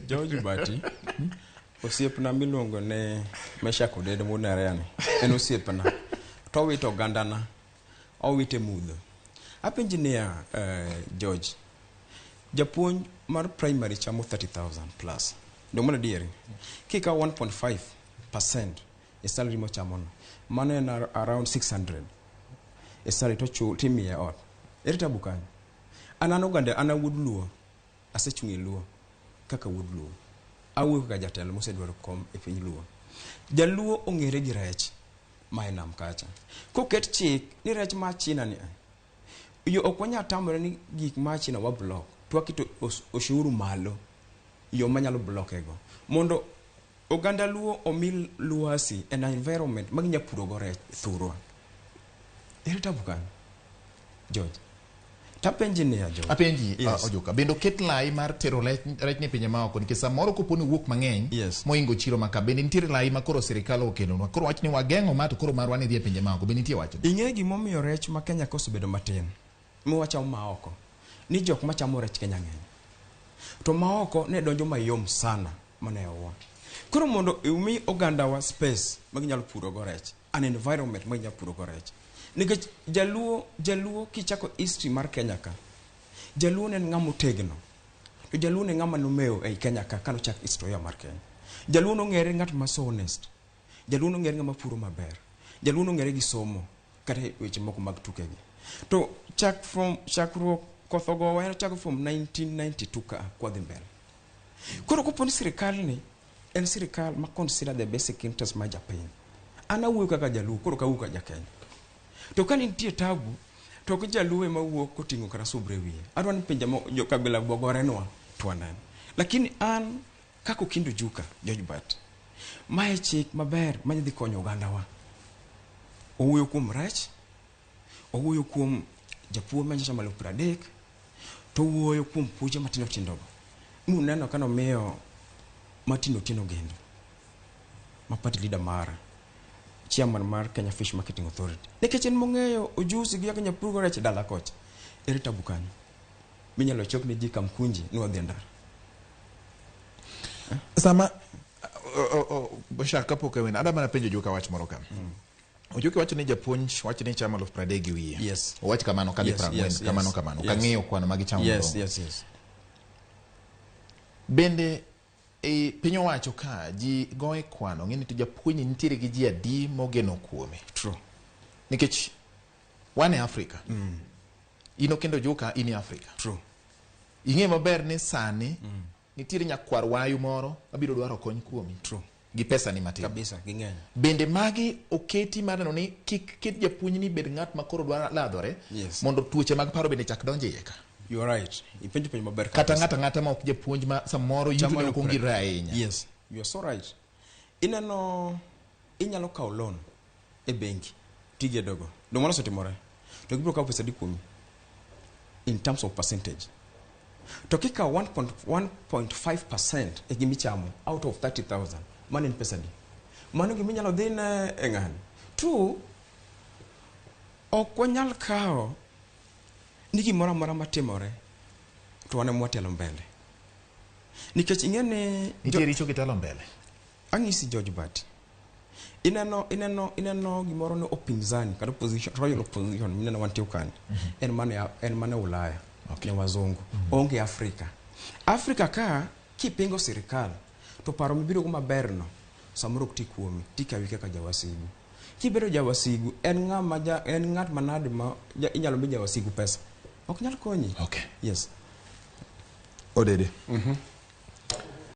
George Bati, osiepna miluongo ni Meshak Odede wuod Nerea ni, en osiepna. To owito ogandana, owite mudho. Apenji niya, George, japuonj mar primary chamo 30,000 plus. Donge mano adieri? Kikawo 1.5% e salary mochamono, mano en around 600 e salary to chul timiye ot. Ere tabu kanyo? An an oganda, an awuod Luo, asechung' e Luo kaka wuod Luo. Awuoyo kaka jatelo mosedwaro kom e piny Luo. Jaluo ong'ere gi rech ma e nam kacha. Koket chik ni rech ma China ni yo ok wanyal tamore ni gik ma China wa block to waketo ushuru malo yo manyalo block go mondo oganda Luo omi lwasi en environment ma ginya puro go rech thurwa. Ere tabu kanyo? George. Tapenji niya George. Apenji Yes. Ojuka, bende oket lai mar tero rech ni pinje maoko nikech samoro kopo ni wuok mang'eny mohingo chiro maka, bende nitiere lai ma koro sirikal okelonwa koro wach ni wageng'o ma to koro marwa ni dhi e pinje maoko, bende nitie wachno? Ing'e gimomiyo rech ma Kenya ka osebedo matin miwachamo maoko ni jok machamo rech Kenya ng'eny to maoko ne donjo mayom sana mana e owa. Koro mondo umi ogandawa space ma ginyalo puro go rech, an environment ma ginyalo puro go rech. Nikech jaluo kichako history mar Kenya ka, jaluo ne en ng'ama otegno. To jaluo ne ng'ama nomewo ei Kenya ka kanochak historia mar Kenya. Jaluo nong'ere ng'at ma so honest. Jaluo nong'ere ng'ama puro maber. Jaluo nong'ere gi somo kata e weche moko mag tukegi. To chak from chakruok koth ogowa en chako from 1992 ka kwadhi mbele. Koro kopo ni sirikal ni en sirikal ma consider the basic interest mar japiny. An awuoyo kaka jaluo, koro ok awuo kaka jakenya. To ka nitie tabu, to ok jaluo ema wuok koting'o kata subra e wiye. Adwa ni pinje mo jo kabila bo gorenwa to wanen. Lakini an kaka Okindo Ojuka, George Bart, mae chik maber ma dhi konyo ogandawa. Owuoyo kuom rech, owuoyo kuom japuonj ma chamo aluf 30, to owuoyo kuom puoche matindo tindo go. Muneno ka nomiyo Martin Otieno Gendo, ma party leader mara, chairman mar Kenya Fish Marketing Authority. Nikech en mong'eyo ojusi gi kaka inyalo purgo rech e dala kocha. Ere tabu kanyo? Minyalo chok ne ji Kamkunji ni wadhi e ndara. Sama Bashar kapok awena, adwa mana penjo Ojuka wach moro ka. Ojuka wacho ni japuonj wacho ni chamo 30,000 gi wiye. Yes. Owach kamano kadhi 40, kamano kamano. Kang'iyo kwano ma gichamo maromo. Yes. Bende e piny owacho ka ji goye kwano ng'e ni to japuonj ni nitiere gi ji adi mogeno kuome. True. Nikech wan e Afrika. In Okindo Ojuka in e Afrika. True. Ing'e maber ni sani nitiere nyakwar wayu moro mabiro dwaro kony kuomi. True. Gi pesa ni matin. Kabisa, ging'eny. Bende magi oketi mar neno ni kik ket japuonj ni bed ng'at ma koro dwa ladhore mondo tuoche mag paro bende chak donjo iye ka. You are right. Ipenjo penjo maber Kata kabisa. ng'ato ang'ata ma ok japuonj ma samoro yuto Chamo ne ok aluf ongirre ahinya. Yes, you are so right. Ineno inyalo kawo loan e bengi tigedogo. Donge mano osetimore? To gibiro kawo pesa adi kuomi? In terms of percentage. To kikawo 1.5% e gima ichamo out of 30,000, mano en pesa adi? Mano gima inyalo dhine e ng'ani. Two, ok wanyal kawo ni gimoro amora matimore to wan ema watelo mbele. Nikech ing'e ni Nitie richo gi telo mbele. Ang'isi George Bati. Ineno gimoro ni upinzani kata opposition, royal opposition mineno wantie kani. En mane Ulaya. Ne wazungu. Onge Afrika. Afrika ka kipingo sirikal to paro mibiro go maber no samoro ok ti kuomi, tikawi kaka jawasigu. Kibedo jawasigu en ng'ama ja, en ng'at manade ma ja, inyalo mi jawasigu pesa. Ok nyal konyi. Okay. Yes. Odede.